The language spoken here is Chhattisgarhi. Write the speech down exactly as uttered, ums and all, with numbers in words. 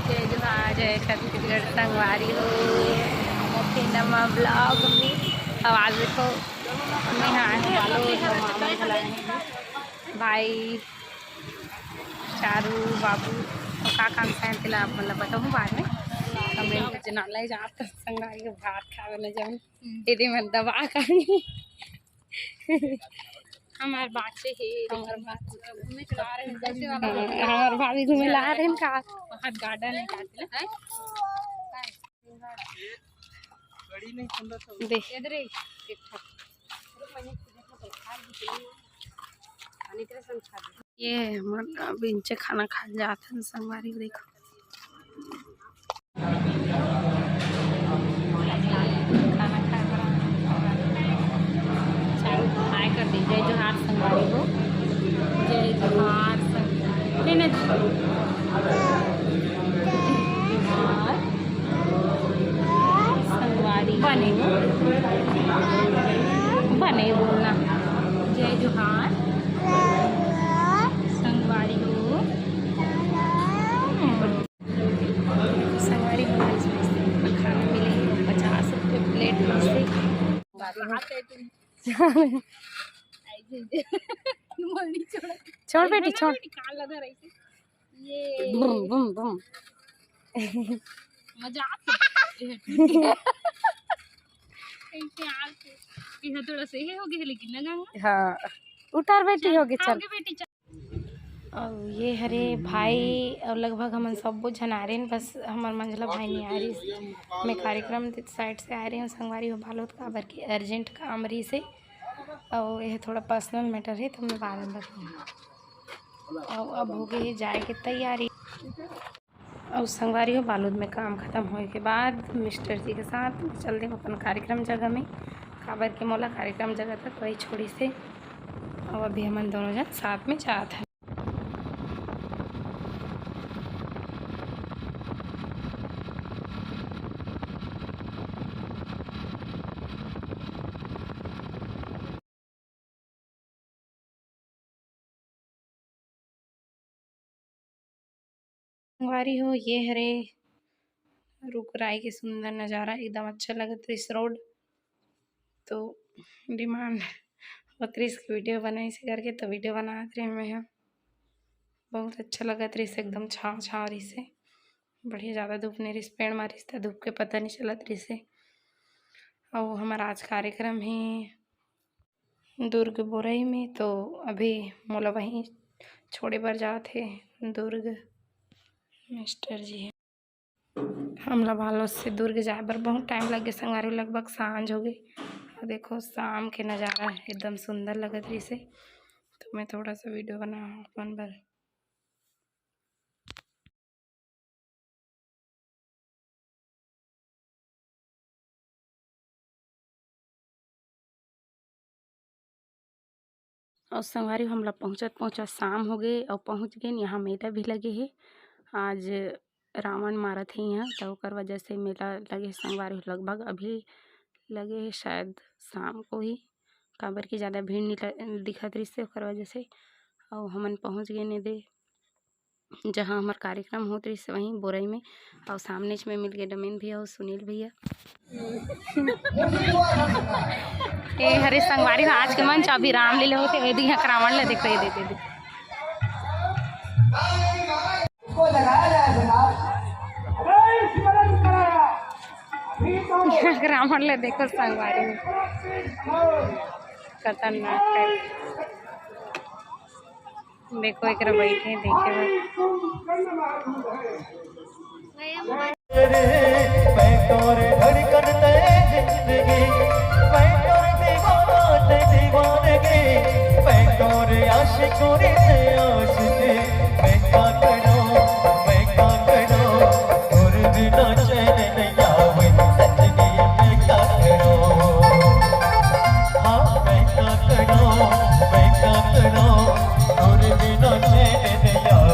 जय जोहार, जय छत्तीसगढ़ संगवारी हो। मोके नवा ब्लॉग में आवाज देखो, मैं हाँ आए हूँ बालोद, तो मामा बुलाए हैं। भाई, चारू, बाबू, अउ का काम से आए तेला आप मन ला बताहूँ बाद में। कमेंट जना ले जात संगवारी के भात खावे न जाऊँ। दीदी मन दबा कर हमार बात से हे, हमार बात से घूमे चला रहे हैं, जैसे वाला हाँ, हमार भाभी घूमे ला रहे हैं का? बहुत गार्डन है, का है? देख। ये हमन अब इंचे खाना खाए जात हन संगवारी, देखो। खाना खाए बर आए हन। चालू खाए कर दे। जय जोहार संगवारी हो, जय जोहार संगवारी। नहीं, नहीं। जोहार संगवारी। बने। बने बोलना। जय जोहार संगवारी हो। हम्म। संगवारी हो, आज मस्त खाना मिले हे पचास रुपये प्लेट में से। छोड़ बेटी, छोड़। ये बुम, बुम, बुम। मजाक है। ऐसे आके, ये थोड़ा सा ये हो गया, लेकिन ना गंगा। हाँ, उतार बेटी, चल, हो गया, चल। आगे बेटी, चल। अउ ये हरे भाई, अउ लगभग हमन सब्बो झन आ रहे हैं, बस हमर मंझला भाई नहीं आ रही। मैं कार्यक्रम साइड से आ रही हूँ संगवारी हो बालोद, काबर के अर्जेंट काम रही से। अउ ये थोड़ा पर्सनल मैटर है, तो मैं बाद में बताऊँ। अउ अब हो गई है जाए के तैयारी। अउ संगवारी हो, बालोद में काम खत्म होए के बाद मिस्टर जी के साथ चल देम अपन कार्यक्रम जगह में, काबर के मोला कार्यक्रम जगह तक वही छोड़ी से। अउ अभी हमन दोनों जन साथ में जात हन। संगवारी हो, ये हरे रुख राई के सुंदर नजारा, एकदम अच्छा लगत रहिस रोड। तो डिमांड होत रहिस कि वीडियो बनाइस करके, तो वीडियो बनात रहे मैं ह। बहुत अच्छा लगत रहिस, एकदम छाँव छाँव रहिस हे, बढ़िया, ज़्यादा धूप नहीं रहिस, पेड़ मा रहिस त धूप के पता नहीं चलत रहिस हे। अउ हमर आज कार्यक्रम हे दुर्ग बोरई में, तो अभी मोला वहीं छोड़े बर जात हे दुर्ग मिस्टर जी हे। हमला बालोद से दुर्ग जाए बर बहुत टाइम लग गे संगवारी, लगभग सांझ हो गई। अउ देखो शाम के नज़ारा एकदम सुंदर लगत रहिस हे, तो मैं थोड़ा सा वीडियो बनाहूँ अपन बर। अउ संगवारी, हमला पहुँचत पहुँचत शाम हो गे अउ पहुँच गेन। यहाँ मेला भी लगे हे, आज रावण मारत हे यहाँ, त ओकर वजह से मेला लगे हे संगवारी। लगभग अभी लगे हे, शायद शाम को ही, काबर कि ज़्यादा भीड़ नहीं ल-, दिखत रहिस हे ओकर वजह से। अउ हमन पहुँच गेन एदे जहाँ हमर कार्यक्रम होत रहिस वहीं बोरई में, अउ सामनेच में मिल गे डमेन भैया अउ सुनील भैया। ए हरे संगवारी हो, आज के मंच अभी रामलीला होथे, ए दे यहाँ रावण ला देखो, ए दे, दे, दे। रावण ला देखो संगवारी हो, खतरनाक है। देखो, एकरा बैठे देखे बर। मैं तोर धड़कन ते जिंदगी, मैं तोर दीवाना ते दीवानगी, मैं तोर आशिक रे ते आशिकी, मैं का करूं, मैं का करूं, तोर बिना चैन नहीं आवे, सजनी मैं का करूं। हाँ, मैं का करूं, मैं का करूं, तोर बिना चैन नहीं आवे।